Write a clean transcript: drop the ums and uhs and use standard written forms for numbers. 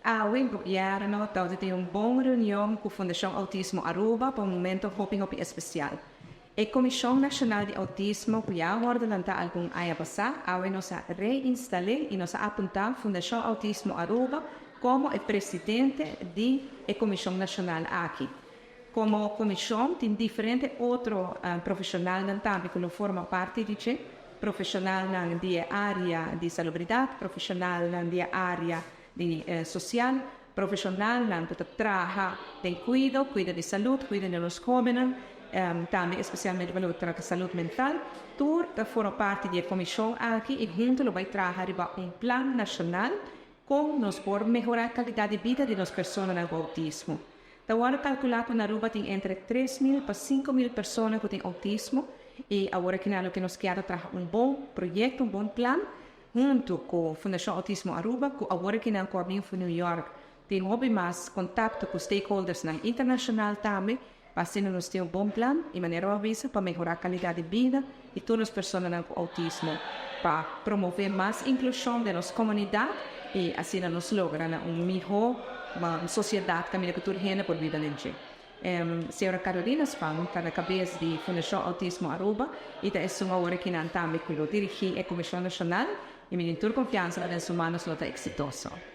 Awe gobierno tabatin un bon reunion cu Fundacion Autismo Aruba pa un momento hopi hopi especial. E Comision Nacional di Autismo cu ya a wordo lanta algun aña pasa, awe nos a reinstal'e y nos a apunta Fundacion Autismo Aruba como e presidente di e comision nacional aki. Como comision tin diferente otro profesionalnan tambe cu lo forma parti di dje, profesionalnan di e area di salubridad, profesionalnan di e area di social, profesionalnan cu ta traha den cuido, cuido di salud, cuido di nos hobennan, tambe especialmente pa loke ta trata salud mental. Tur ta forma parti di e comision aki y hunto lo bay traha riba un plan nacional con nos por mehora e calidad di bida di nos personanan cu autismo. Ta wòrdu kalkulá ku na Aruba tin entre 3000 pa 5000 persona ku tin outismo i awor aki nan loke nos kier ta traha un bon proyekto, un bon plan huntu ku Fundashon Outismo Aruba ku awor aki nan ku a bin for New York tin hopi mas kontakto ku stakeholdersnan internashonal tambe pa asina nos tin un bon plan i manera bo a bisa pa mehorá kalidat di bida di tur nos personanan ku outismo pa promové mas inklushon den nos komunidat i asina nos logra na un mihó sosiedat kaminda ku tur hende por biba den dje. Señora Carolina Spang ta na kabes di Fundashon Outismo Aruba i ta esun awor akinan tambe ku lo dirigí e Komishon Nashonal i mi tin tur konfiansa ku den su manos lo ta eksitoso.